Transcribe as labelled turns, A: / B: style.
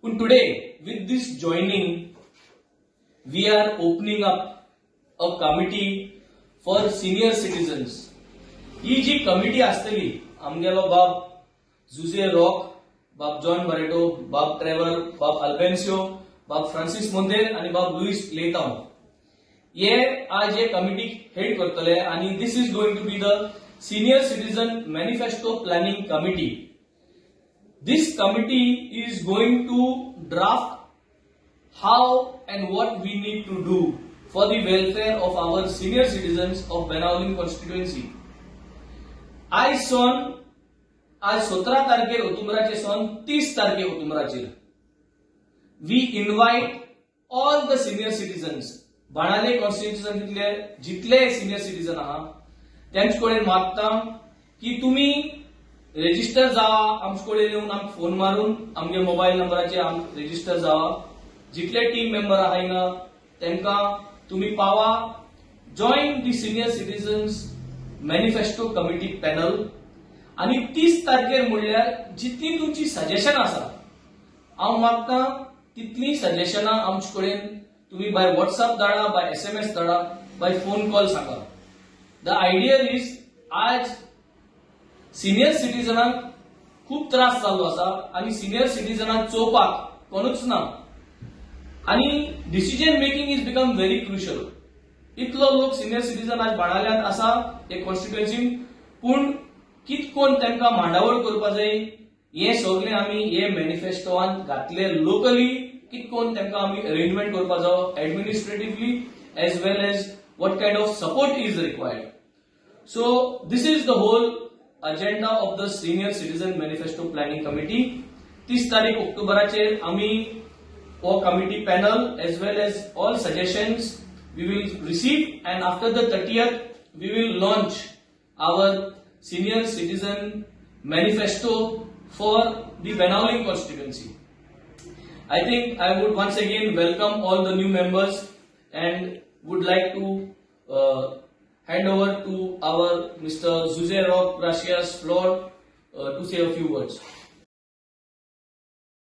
A: पूण today with this joining we are opening up a committee for senior citizens. ही जी committee आसतली, आमगेलो बाब जुजे रॉक, बाब जॉन बरेटो, बाब ट्रेवर, बाब अल्बेन्सियो, बाब फ्रांसिस मोंतेर आनी बाब लुईस लेतांव हे आज हे कमिटीक हेड करतले आनी this is going to be the senior citizen manifesto planning committee. This committee is going to draft how and what we need to do for the welfare of our senior citizens of Benaulim constituency. आयज सावन, आज 17 तारखेर ओतुम्बराचे सावन 30 तारखे ओतुम्बराचेर we invite all the senior citizens. Benaulim कॉन्स्टिट्युएन्सीतले जितले senior citizen आहा तेंचे कडेन मागता की तुमी रेजिस्टर जावा आमचे कडेन येवन, आमकां फोन मारून आमगे मोबायल नंबराचेर आम रेजिस्टर जावा. जितले टीम मेंबर आहा हिंगा तांकां तुमी पावा, join the senior citizens manifesto committee panel आनी 30 तारखेर म्हणल्यार जितली तुमची सजेशन आसा, हांव मागता तितली सजेशनां आमचे कडेन तुमी बाय व्हॉट्सअप धाडा, बाय एसएमएस धाडा, बाय फोन कॉल सांगा. The idea is आज सिनियर सिटीजनांक खूब त्रास जाल्लो आसा आनी सिनियर सिटीजनांक चोवपाक कोणूच ना आनी decision making is become very crucial. इतलो लोक सिनियर सिटीजन आज बाणाल्यांत आसा हे कॉन्स्टिट्युएन्सीन, पूण कित कोण तांकां मांडावळ करपा जाय हे सगळें आमी हे मॅनिफेस्टोवान घातले. लोकली कित कोण तांकां आमी अरेंजमेंट करपा जावो administratively as well as what kind of support is required. So this is the whole agenda of the Senior Citizen Manifesto Planning Committee. 30 तारीख ऑक्टोबराचेर आमी हो committee panel as well as all suggestions we will receive and after the 30th we will launch our senior citizen manifesto for the Benaulim constituency. I think I would once again welcome all the new members and would like to hand over to our Mr. Jose Rock Gracias floor to say a few words.